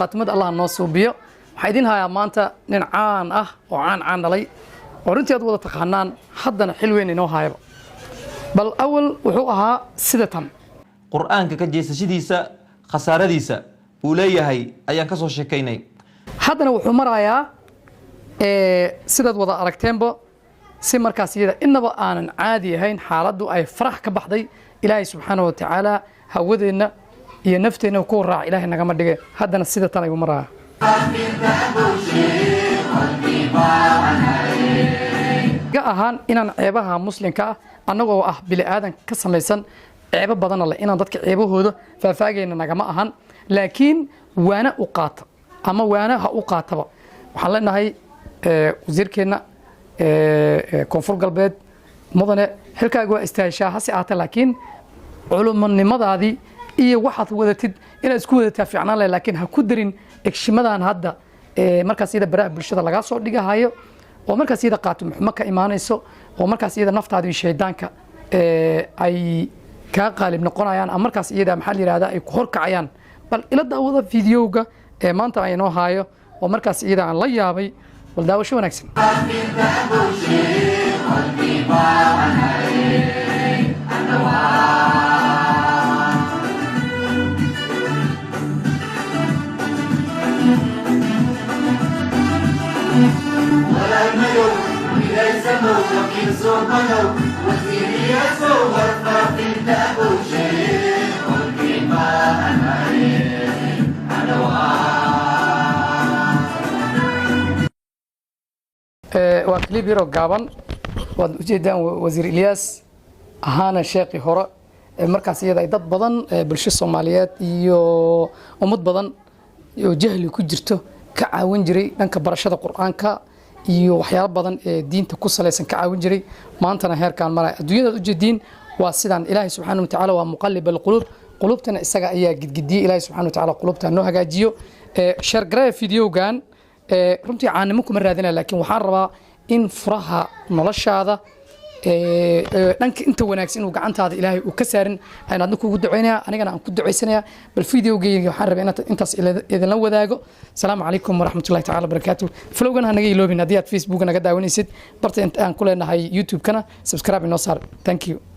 Khaatimad Allah noo suubiyo. Waxaa idiin hayaa maanta nin caan ah oo caan caan dhalay oo runtii aad wada taqaanaan, haddana xil weyn inoo haayaba. Bal awal wuxuu ahaa sida tan. Qur-aanka ka jeesashadiisa khasaaradiisa uu leeyahay ayaan ka soo sheekaynay. Haddana wuxuu marayaa, sidaad wada aragteenba, si markaas iyada inaba aanan caadi ahayn, xaaladdu ay farax ka baxday. Ilaahay subxaana wa tacaala hawadeenna iyo nafteenna ku raac Ilaahay nagama dhige. Haddana sida tan ayuu marayaa. Ga ahaan inaan ceebaha muslimka ah, annagoo ah bili aadan ka samaysan ceebo badana leh, inaan dadka ceebahooda faahfaagayna nagama ahan, laakiin waana u qaata ama waana ha u qaataba. Waxaan leenahay wasiirkeenna Koonfur Galbeed, mudane, xilkaaga waa istaashaa hase ahaatee, laakiin culumanimadaadii iyo waxaad wadatid inaad isku wadataa fiicnaan leh, laakiin ha ku darin egshimadan hadda markaas iyada baraha bulshada lagaa soo dhigahayo oo markaas iyada qaato muxumo ka imaanayso, oo markaas iyada naftaada iyo shaydaanka ay kaa qaalib noqonayaan, ama markaas iyada, maxaa la yihahdaa, ay ku horkacayaan. Bal ila daawada videoga ee maanta ay inoo haayo oo markaas iyada aan la yaabay. Bal daawasho wanaagsan. Waa clip yaroo gaaban, waad ujeedaan. Wasiir Ilyaas ahaana sheekii hore ee markaas iyada ay dad badan, bulsho Soomaaliyeed iyo ummad badan oo jahli ku jirto ka caawin jiray dhanka barashada Qur-aanka iyo waxyaalo badan ee diinta ku salaysan ka caawin jiray, maantana heerkaan maraya adduunyadaad ujeediin waa sidaan. Ilaahay subxaana wa tacaala waa muqallib alquluub, qulubtana isaga ayaa gidgidiyey. Ilaahay subxaana wa tacaala qulubta noo hagaajiyo. Share gareeya videogan. Runtii caanimo kuma raadinaya, laakiin waxaan rabaa in furaha noloshaada dhanka inta wanaagsan inuu gacantaada Ilaahay uu ka saarin ayaan adna kugu ducaynaya, anigana aan ku ducaysanaya. Bal videogeyga waxaan rabay inaan intaas idinla wadaago. Asalaamu calaykum waraxmatullahi tacala barakaatu. Followgana ha naga iloobin haddii aad Facebook naga daawanaysid, barta inta aan ku leenahay YouTube-kana subscribe inoo saar. Thank you.